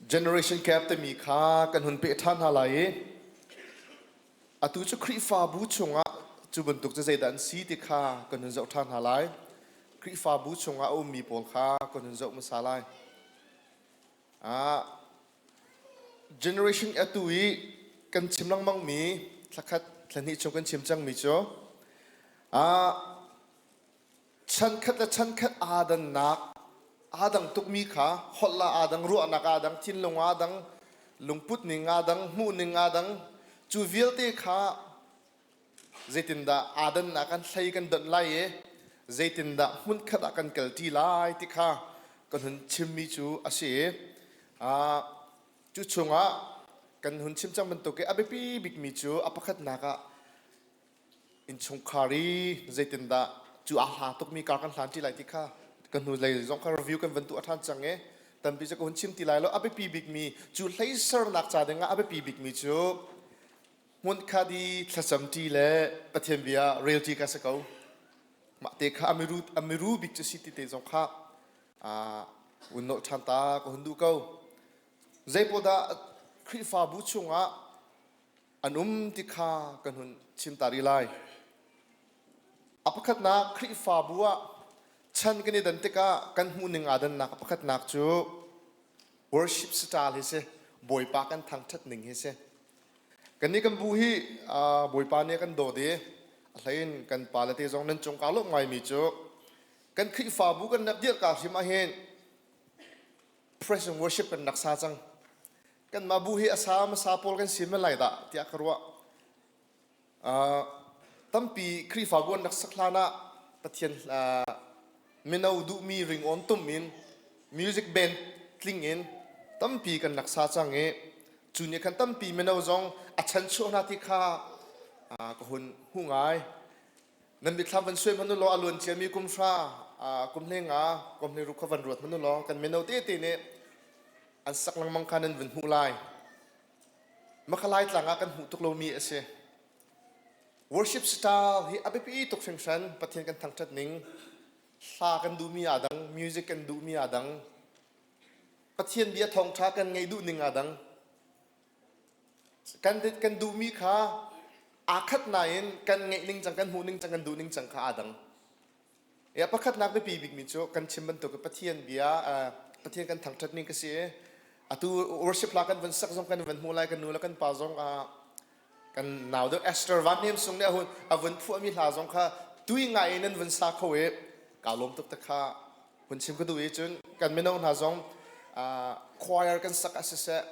Generation gap timi kha kan hun peh ṭhan hna lai i atu cu Khrihfabu chungah cu bantuk cu zeidah an si ti kha kan hun zoh ṭhan hna lai. Khrihfabu chungah a ummi pawl kha kan hun zoh hmasa lai. Generation atu i kan chim lengmangmi thlakhat thlahnih chung kan chim cangmi cu Chankhat le chankhat aa dannak, aa dang tukmi kha holh ah aa dang, ruahnak aa dang, thinlung aa dang, lungput ning aa dang, hmuh ning aa dang. Cu vialte kha zeitindah aa dannak kan hlei kan donh lai i zeitindah hmunkhat ah kan kalṭi lai ti kha kan hun chimmi cu a si i cu chungah kan hun chim cang bantuk i a biapi bikmi cu a pakhatnak ah Innchungkhar i zeitindah cu aa hla tukmi kar kan hlan ṭi lai ti kha kan hnulei zong kha review kan van tuah ṭhan cang i tampi cu ka hun chim ti lai lo. A biapi bikmi cu hleisernak ca dingah a biapi bikmi cu hmunkhat i thlacam ṭi le Pathian bia rel ṭi kha si ko. Mah te kha a miru bik cu si ti te zong kha un nolh ṭhan ta ka hun duh ko. Zeipawl dah Khrihfabu chungah an um ti kha kan hun chim ta rih lai. A pakhatnak Khrihfabu ah chan kan i dan tikah kan hmuhning aa dannak a pakhatnak cu worship style hi si, Bawipa kan thangṭhat ning hi si. Kannih kan bu hi Bawipa nih a kan dawt i a hleiin kan pale te zong nan cung kaa lawmh ngaimi cu kan Khrihfabu kan rak dirhka hrim ahhin praise and worship kan rak sa cang. Kanmah bu hi a sa hmasa pawl kan si men lai dah tiah ka ruah. Tampi Khrihfabu an rak sak hlan ah Pathian mino duhmi ringawn tum in music band tling in tampi kan rak sa cang i cu nih khan tampi mino zong a chanchuah hna ti kha ka hun hmu ngai. Nan mitthlam van suai hmanh u law a luan ciami kum hra, kum hle nga, kum hle ruk kha van ruat hmanh u law kan mino tete nih an sak lengmang kha nan vun hmuh lai. Makhalai tlang ah kan hmuh tuk lomi a si. Worship style hi a biapi tuk hringhran. Pathian kan thangṭhat ning, hla kan duhmi aa dang, music kan duhmi aa dang, Pathian bia thawngṭha kan ngaih duh ning aa dang. Kan, kan duhmi kha aa khat nain kan ngeih ning cang, kan hmuh ning cang, kan duh ning cang kha aa dang. Ya pakhatnak biapi bikmi cu kan chim bantuk Pathian bia Pathian kan thangṭhat ning ka si i atu worship hla kan van sak zong kan van hmu lai kan nu le kan pa zong kan nau deuh Esther Van Hnem Sung nih a hun a vun phuahmi hla zong kha tui ngai in nan vun sa kho i kaa lawm tuk te kha hun chim ka duh i cun kan mino hna zong choir kan sak ah siseh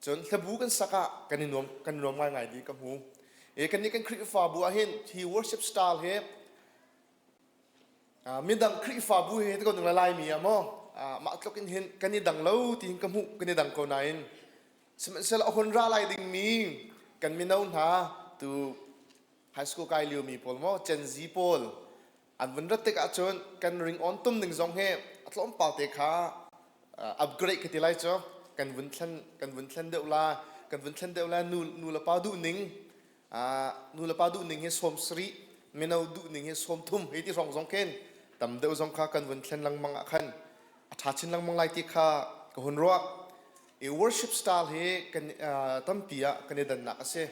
Cun hlabu kan sak ah kan i nuam kan nuam ngaingai dih ka hmu. E kannih kan Khrihfabu ah hin hi worship style hi midang Khrihfabu he ko nung Laimi ah maw mah tluk in hin kan i dang lo tiin ka hmuh kan i dang ko nain sihmanhsehlaw a hun ra lai dingmi kan mino hna tu high school kai liomi pawl maw Gen Z pawl an vun rat tik ahcun kan ring on tum ning zong hi a tlawmpal te kha upgrade ka ti lai cu kan vun thlen kan vun thlen deuh la kan vun thlen deuh la nu nu le pa duh ning nu le pa duh ning hi sawm sarih mino duh ning hi sawm thum hei ti hrawng zong khin tam deuh zong kha kan vun thlen lengmang ah khan a ṭha chin lengmang lai ti kha ka hun ruah i worship style hi kan tampi ah kan i dannak a si.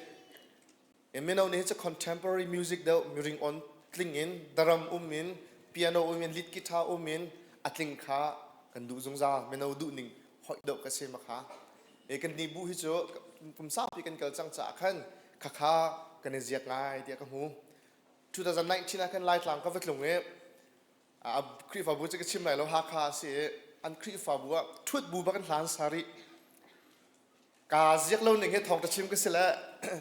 Mino nih cu contemporary music deuh miring on tling in drum um in piano um in lead guitar um in a tling kha kan duh zungzal mino duh ning hoih deuh ka si ma kha e kan ni bu hi cu kum saupi kan kal cang caah khan khakha kan i ziak ngai tiah ka hmu 2019 ah khan Laitlang ka va tlung i a Khrihfabu cu ka chim lai lo Hakha a si i an Khrihfabu ah ṭhut bu bak in hlan sari Kaa ziak lo ning hi thawng ka chim ka si le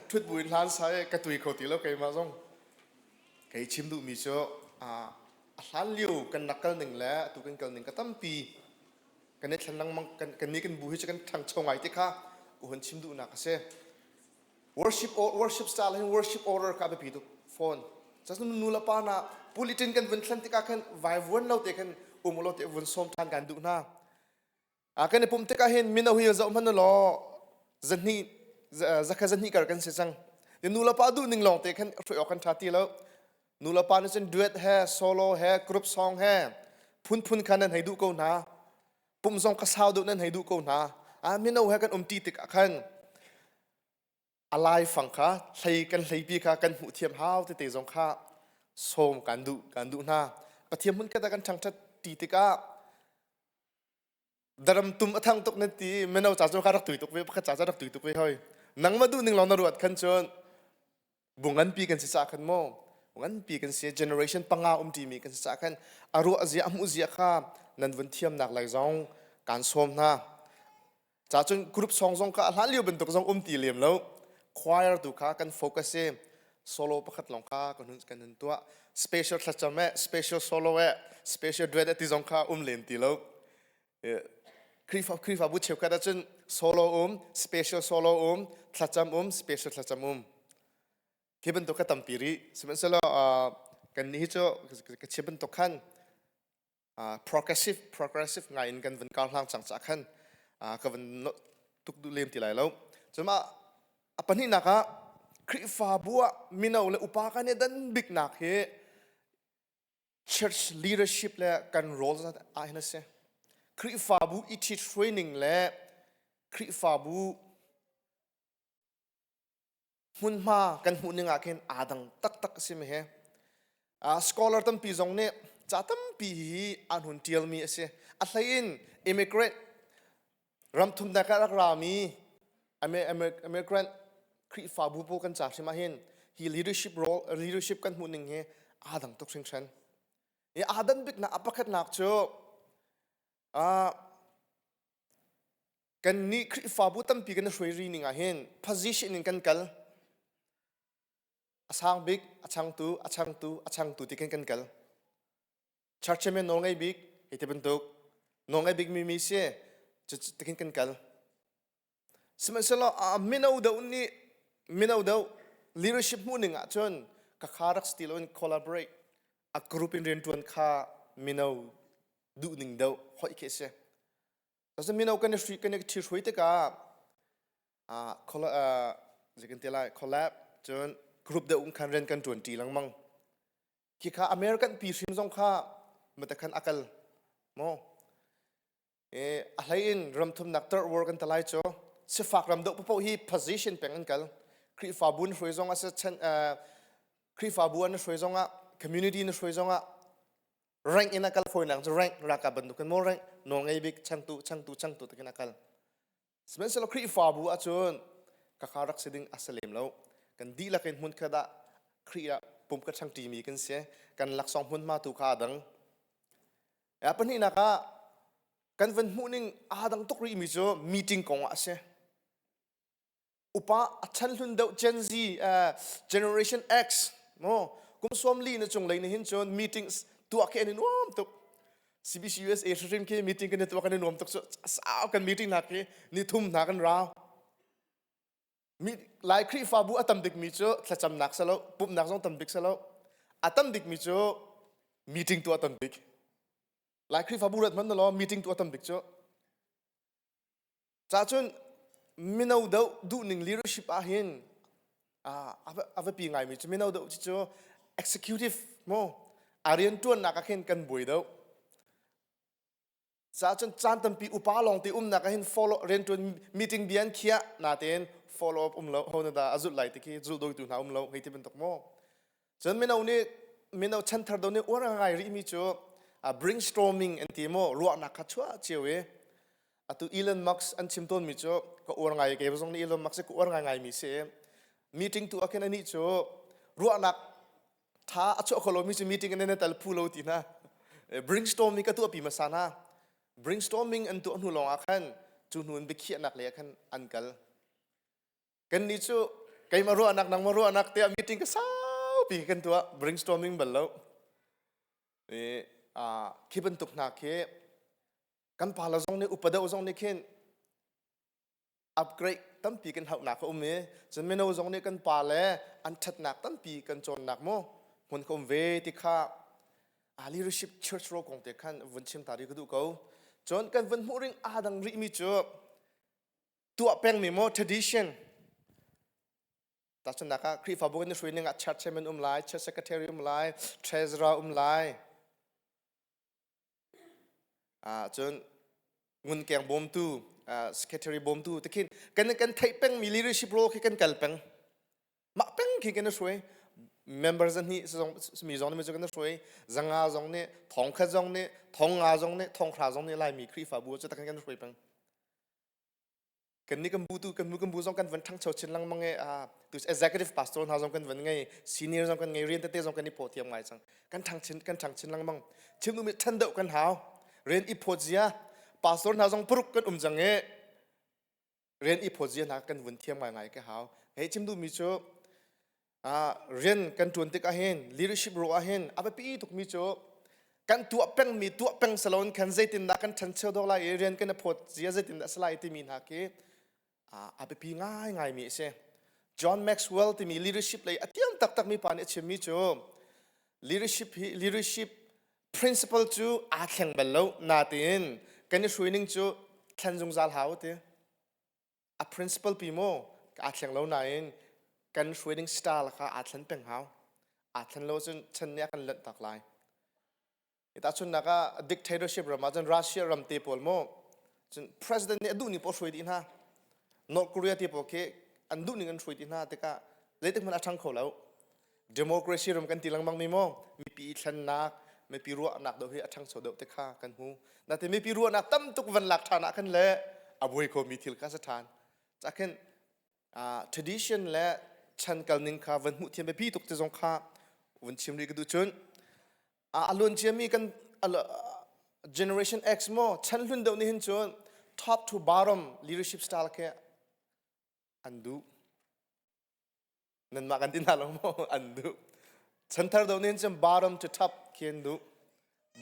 ṭhut buin hlan sa i ka tui kho ti lo keimah zong. Kei chim duhmi cu a hlan lio kan rak kal ning le atu kan kal ning ka tampi kan i thlen lengmang kan kan nih kan bu hi cu kan ṭhangcho ngai ti kha ka hun chim duhnak a si. Worship worship style hin worship order kha a biapi tuk fawn. Cun nu le pa na bulletin kan vun thlen tikah khan vaivuan lo te khan um lo te vun sawm ṭhan kan duh hna. Kan i pumh tikah hin mino hi zoh hmanh u law zahnih zakhat zahnih kar kan si cang. Nu le pa duh ning lawng te khan hruai awk kan ṭha ti lo. Nu le pa nih cun duet he solo he group song he phunphun kha nan hei duh ko hna. Pumh zong ka sau deuh nan hei duh ko hna. A mino he kan umṭi tikah khan a laifang kha hlei kan hleipi kha kan hmuh thiam hau tete zong kha sawm kan duh kan duh hna. Pathian hmun khat ah kan ṭhangṭhat ṭi tikah daram tum a thang tuk nan ti mino ca cu ka rak tui tuk ve pakhat ca cu rak tui tuk ve hoi nangmah duh ning lawng na ruat khan cun bu nganpi kan si cah khan maw nganpi kan si generation panga um ṭimi kan si cah khan a ruah zia a hmuh zia kha nan vun thiamnak lai zong kaan sawm hna ca cun group song zong kha a hlan lio bantuk zong um ti lem lo choir tu kha kan focus i solo pakhat lawng kha kan hun kan hun tuah special thlacam eh special solo eh special duet eh ti zong kha um len ti lo Khrihfa Khrihfabu cheukhat ahcun solo um, special solo um, thlacam um, special thlacam um. Khi bantuk kha tampi rih. Sihmanhsehlaw kan nih hi cu ka chim bantuk khan progressive progressive ngai in kan vun kar hlang cang caah khan ka vun tuk duh lem ti lai lo. Cuma a pahnihnak ah Khrihfabu ah mino le upa kan i dan biknak hi church leadership le kan role ah hin a si. Khrihfabu i ṭhithruaining le Khrihfabu hmunhma kan hmuh ning ah khin aa dang taktak a si mi hi. Scholar tampi zong nih ca tampi hi an hun ṭialmi a si. A hlei in immigrant ramthumnak ah rak rami immigrant Khrihfabu pawl kan ca hrim ahhin hi leadership role leadership kan hmuh ning hi aa dang tuk hringhran. I aa dan biknak a pakhatnak cu kan nih Khrihfabu tampi kan i hruai ri ning ahhin position in kan kal. A sang bik, a changtu, a changtu, a changtu ti khin kan kal. Church chairman nawl ngei bik hei ti bantuk nawl ngei bik mi mi si cu tikin kan kal. Sihmanhsehlaw mino deuh nih mino deuh leadership hmuh ning ahcun ka kha rak si ti loin collaborate a group in riantuan kha mino duh ning deuh hoih khi a si. Cun mino kan i hri kan i ṭhi tikah zei kan ti lai collab cun group deuh khan rian kan ṭuan ṭi lengmang. Khi kha American pi hrim zong kha matakhan a kal maw a hlei in ramthumnak third world kan talai cu sifak ram deuh paoh hi position peng an kal Khrihfabu na hruai zong ah chan Khrihfabu an hruai zong ah community na hruai zong ah rank in a kal fawinak cu rank ralkap bantuk in maw rank nawl ngei bik changtu changtu changtu takin a kal Sihmanhsehlaw Khrihfabu ahcun kakha rak si ding a si lem lo. Kan dihlak in hmunkhat ah Khrih ah pum ka ṭhangṭimi kan si. Kan laksawng hmunhma tu kha aa dang. A pahnihnak ah kan van hmuhning aa dang tuk rihmi cu meeting kong ah a si. Upa a chan hlun deuh Gen Z, Generation X, no, kum sawm li na cung lei ni hin cun meetings tuah khi an i nuam tuk. CBC USA hrimhrim khi meeting kan i tuah kan i nuam tuk cu sau kan meeting hna khi ni thum hna kan rau. Mi Lai Khrihfabu a tam bikmi cu thlacamnak si lo, pumhnak zong tam bik si lo. A tam bikmi cu meeting tuah tam bik. Lai Khrihfabu rat hmanh law meeting tuah tam bik cu. Cacun mino deuh duhning leadership ah hin a va pi ngaimi cu mino deuh cu executive mu a rian ṭuannak ah khin kan buai deuh. Cacun caan tampi upa lawng te umnak ah hin follow rianṭuan meeting bia an khiah natein follow up um lo ho na dah a zulh lai ti khi zulh dawitu hna um lo hei ti bantuk mu. Cun mino nih mino chanthar do nih uar ngai rihmi cu brainstorming an ti mu ruahnak kha chuah cio i atu Elon Musk an chim tawnmi cu ka uar ngai kei zong nih Elon Musk ka uar ngai ngaimi si meeting tu ah khin anih cu ruahnak tha a chuah kho lomi cu meeting in nan tal phu lo ti hna brainstorming ka tuahpi hmasa hna brainstorming an tuah hnu lawng ah khan cu hnu in biakhiahnak lei ah khan an kal kan nih cu keimah ruahnak nangmah ruahnak tiah meeting ka saupi kan tuah brainstorming bal lo khi bantuk hna khi kan pala zong nih upa deuh zong nih khin upgrade tampi kan hauhnak a um i cun mino zong nih kan pa le an ṭhatnak tampi kan cawnnak mu hmun ka um ve ti kha a leadership church ro kong te khan vun chim ta ri ka duh ko cun kan vun hmuh ring aa dang rih mi cu tuah pengmi maw tradition tahchunhnak ah Khrihfabu kan i hruai ning ah church chairman um lai church secretary um lai treasurer um lai Cun ngunkeng bawmtu. Secretary bawmtu te khin kan kan theih peng mi leadership role khi kan kal peng. Mah peng khi kan i hruai. Member zahnih mi zong nih cu kan i hruai. Zanga zong nih, thongkhat zong nih, thongnga zong nih, thonghra zong nih Laimi Khrihfabu cu takin kan i hruai peng. Kan nih kan bu tu kan bu kan bu zong kan van ṭhangcho chin lengmang i tu executive pastor hna zong kan van ngei, senior zong kan ngei, rian tete zong kan i phaw thiam ngai cang. Kan ṭhang chin kan ṭhang chin lengmang. Chim duhmi ṭhan deuh kan hau. Rian i phawt zia pastor hna zong paruk kan um cang i rian i phawt zia hna kan vun thiam ngaingai ka hau. Hei chim duhmi cu rian kan ṭuan tik ahhin leadership role ahhin a biapi tukmi cu kan tuah pengmi tuah peng salon khan zeitindah kan ṭhancho dawk lai i rian kan i phawt zia zeitindah a si lai timi hna khi a biapi ngaingaimi a si. John Maxwell timi leadership lei a thiam taktakmi pa nih a chimmi cu leadership hi leadership principle cu aa thleng bal lo natein kan i hruaining cu thlen zungzal hau ti. A principle pi maw aa thleng lo nain kan hruaining style kha aa thlen peng hau. Aa thlen lo cun chan nih a kan lanh tak lai. Tahchunhnak ah dictatorship ram ah cun Russia ram te pawl maw cun president nih a duh ning paoh hruai dih hna. North Korea te pawl khi an duh ning an hruai dih hna tikah zeitik hmanh a ṭhang kho lo. Democracy ram kan ti lengmang mi maw mipi thlennak mipi ruahnak deuh hi a ṭhangcho deuh te kha kan hmu. Natin mipi ruahnak tam tuk van lak ṭhan ah khan le a buai khomi thil kha si ṭhan. Cakhin tradition le chan kal ning kha van hmuh thiam biapi tuk te zong kha vun chim rih ka duh cun a luan ciami kan generation X maw chan hlun deuh nih hin cun top to bottom leadership style khi an duh. Nanmah kan ti hna lo maw? An duh. Chanthar do nih cun bottom to top khi an duh.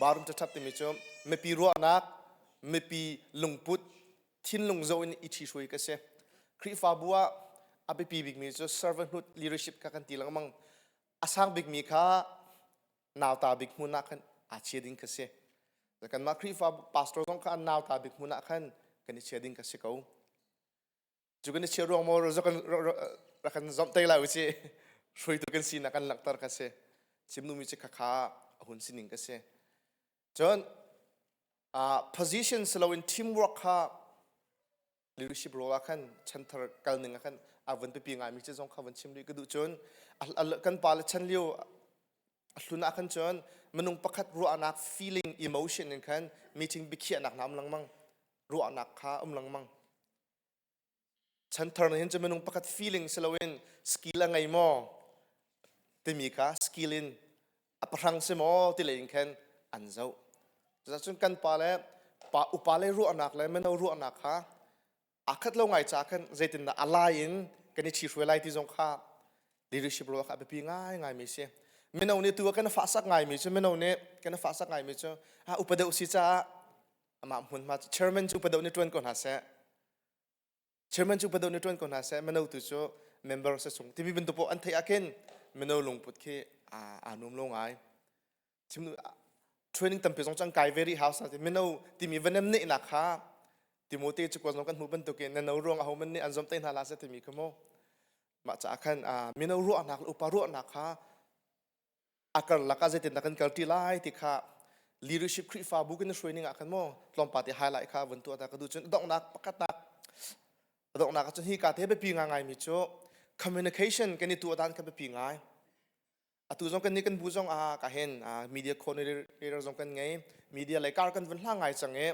Bottom to top timi cu mipi ruahnak, mipi lungput, thinlung zoh in i ṭhihruai ka si. Khrihfabu ah a biapi bikmi cu servanthood leadership kha kan ti lengmang. A sang bikmi kha nauta bik hmun ah khan aa chia ding ka si. Kanmah Khrihfa pastor zong kha an nauta bik hmun ah khan kan i chia ding ka si ko. Cu kan i chia ruang maw rak kan zomh te lai usih. Hruaitu kan sinak kan langhter ka si. Chim duhmi cu khakha a hun sining ka si. Cun position si loin teamwork kha leadership role ah khan chanthar kal ning ah khan a vun pipi ngaimi cu zong kha vun chim rih ka duh cun kan pa le chan lio a hlun ah khan cun minung pakhat ruahnak feeling emotion in khan meeting biakhiahnak hna um lengmang ruahnak kha um lengmang Chanthar nih hin cu minung pakhat feeling si loin skill a ngei maw timi kha skill in a pahrang si maw ti lei in khan an zoh. Cucaah kan pa le pa upa le ruahnak le mino ruahnak kha aa khat lo ngai caah khan zeitindah a lai in kan i ṭhihruai lai ti zong kha leadership role kha a biapi ngaingaimi si. Mino nih tu ah kan fahsak ngaimi cu mino nih kan fahsak ngaimi cu ah upa deuh si caah amah hmunhma chairman cu upa deuh nih ṭuan ko hna seh. Chairman cu padoh nih ṭuan ko hna seh, mino tu cu member si chung timi bantuk paoh an theih ah khin mino lungput khi aa nuam lo ngai. Chim training tampi zong cu an kai very house na mino timi vanem nehnak kha Timote cu zong kan hmuh bantukin na no ruang ahohmanh nih an zomhtaih hna hlah seh timi kha mu. Mah caah khan mino ruahnak le upa ruahnak kha a karlak ah zeitindah kan kalṭi lai ti kha leadership Khrihfabu kan i hruai ning ah khan maw tlawmpal te highlight kha vun tuah ta ka duh cun donghnak pakhatnak donghnak ah cun hi ka te biapi ngai mi cu communication kan i tuah dan kha biapi ngai atu zong kan ni kan bu zong ah ka hen media coordinator zong kan ngei media lei kar kan vun hla ngai cang i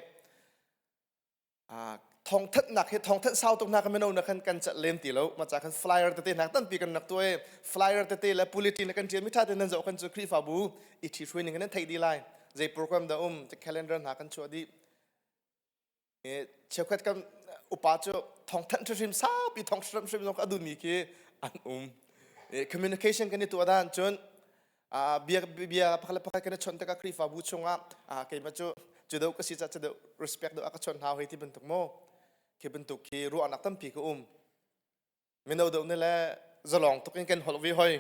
Thawngthanhnak hi thawngthanh sau tuk hna kan mino na khan kan cat lem ti lo ma ca khan flyer tete hna tampi kan rak tuah i flyer tete le bulletin le kan ṭial mi ṭha tein nan zoh khan cu Khrihfabu i ṭhihruai ning nan theih dih lai zei program dah um calendar hna kan chuah dih cheukhat kan upa cu thawngthanh hrimhrim saupi thawng hrimhrim zong a duhmi khi an um communication kan i tuah dan cun bia bia pakhat le pakhat kan i chawnh tikah Khrihfabu chungah keimah cu cu deuh ka si caah cu deuh respect deuh a ka chawnh hna hoi ti bantuk maw khi bantuk khi ruahnak tampi ka um mino deuh nih le zalong tuk in kan holh ve hoi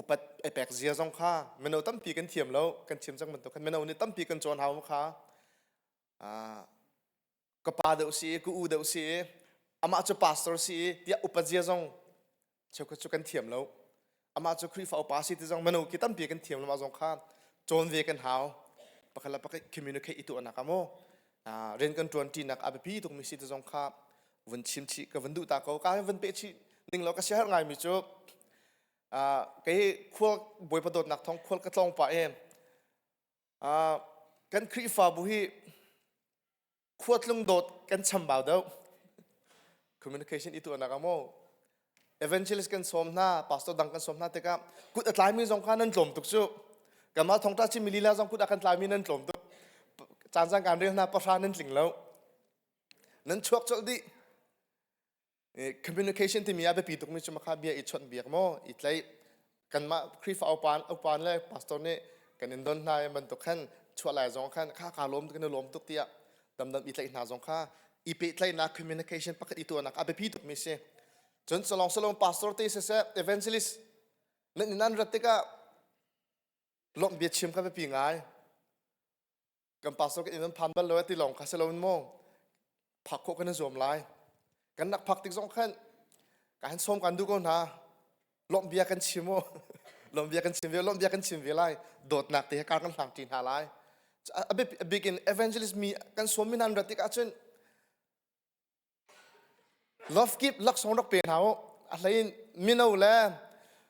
upat ai pek zia zong kha mino tampi kan thiam lo kan thiam cang bantuk khan mino nih tampi kan cawn hau kha ka pa deuh si ka u deuh si amah cu pastor si tiah upat zia zong cheukhat cu kan thiam lo amah cu Khrihfa upa si ti zong mino ki tampi kan thiam lo mah zong kha cawn ve kan hau pakhat le pakhat communicate i tuahnak ah maw Rian kan ṭuan ṭinak a biapi tukmi si ti zong kha vun chim chih ka vun duh ta ko. Ka vun peh chih ning law ka siaherh ngaimi cu kei khual Bawipa dawtnak thawng khual ka tlawng pah i kan Khrihfabu hi khuatlung dawt kan chambau deuh. Communication i tuahnak ah maw evangelist kan sawm hna, pastor dang kan sawm hna tikah kut a tlaimi zong kha nan tlawm tuk cu. Kanmah thongṭa chimmi lila zong kut a kan tlaimi nan tlawm tuk. Caan caan kan rel hna pahra nan tling lo. Nan chuak colh dih. Communication timi a biapi tukmi cu makha bia i chawnh biak maw i tlaih kanmah Khrihfa upa upa le pastor nih kan in don hna i bantuk khan chuah lai zong khan kha ka lawm kan i lawm tuk tiah damdam i tlaih hna zong kha i pehtlaihnak communication pakhat i tuahnak a biapi tukmi si. Cun salong salong pastor te siseh evangelist nan in an rat tikah lawmh bia chim kha biapi ngai. Kan pastor kan inn an phan bal lo ti lawng kha si loin maw phak khawh kan i zuam lai. Kan nak phak tik zong khan ka han sawm kan duh ko hna. Lawmh bia kan chim u. Lawmh bia kan chim ve, lawmh bia kan chim ve lai. Dawtnak te he kar kan hlang ṭi hna lai. A bik in evangelist mi kan sawm mi hna an rat tik ahcun Love gift laksawng rak pe hna u. A hlei in mino le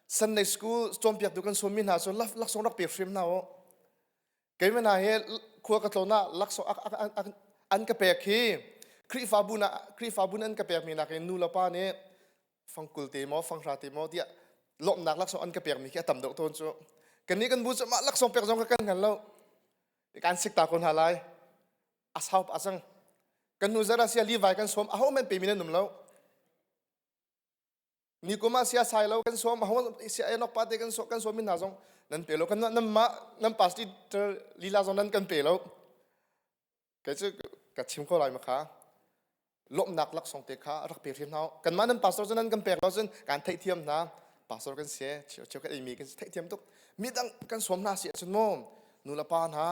Sunday school cawnpiaktu kan sawmmi hna cu laksawng rak pe hrim hna u. Keimah hna hi khua ka tlawn ah laksawng an ka pek hi Khrihfabu na Khrihfabu an ka pekmi nakin nu le pa nih fangkul te maw fanghra te maw tiah lawmhnak laksawng an ka pekmi khi a tam deuh tawn cu. Kannih kan bu cu mah laksawng pek zong kha kan hngal lo. Kan sik ta ko hna lai. A sau pah cang. Kan hnu zarh ah sia Levi kan sawm aho men pemi nan um lo. Ni kum ah sia sai lo kan sawm aho sia enok pa te kan sawm kan sawm min hna zong nan pe lo kan nan mah nan pastor lila zong nan kan pe lo. Kei cu ka chim ko lai ma kha. Lawmhnak laksawng te kha rak pe hrim hna. Kanmah nan pastor cu nan kan pek lo cun kan theihthiam hna. Pastor kan si, cheu cheu kan eimi kan theihthiam tuk. Midang kan sawm hna si ahcun maw nu le pa hna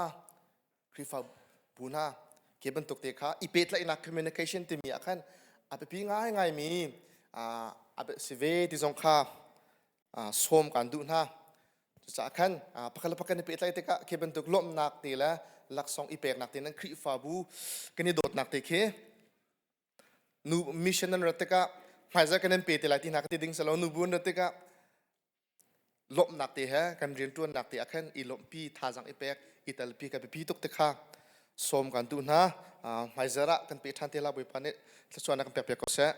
Khrihfabu hna ke bantuk te kha i pehtlaihnak communication timi ah khan a biapi ngaingaimi a si ve ti zong kha sawm kan duh hna. Cucaah khan pakhat le pakhat i pehtlaih tikah khi bantuk lawmhnak te le laksawng i peknak te nan Khrihfabu kan i dawtnak te khi nu mission nan rat tikah hmaizarh kan in pe te lai ti hna ka ti ding si lo nubu an rat tikah lawmhnak te he kan rianṭuannak te ah khan i lawmhpi thazaang i pek i telpi ka biapi tuk te kha sawm kan duh hna. Hmaizarh ah kan pe ṭhan te la Bawipa nih thluachuahnak kan pek piak ko seh.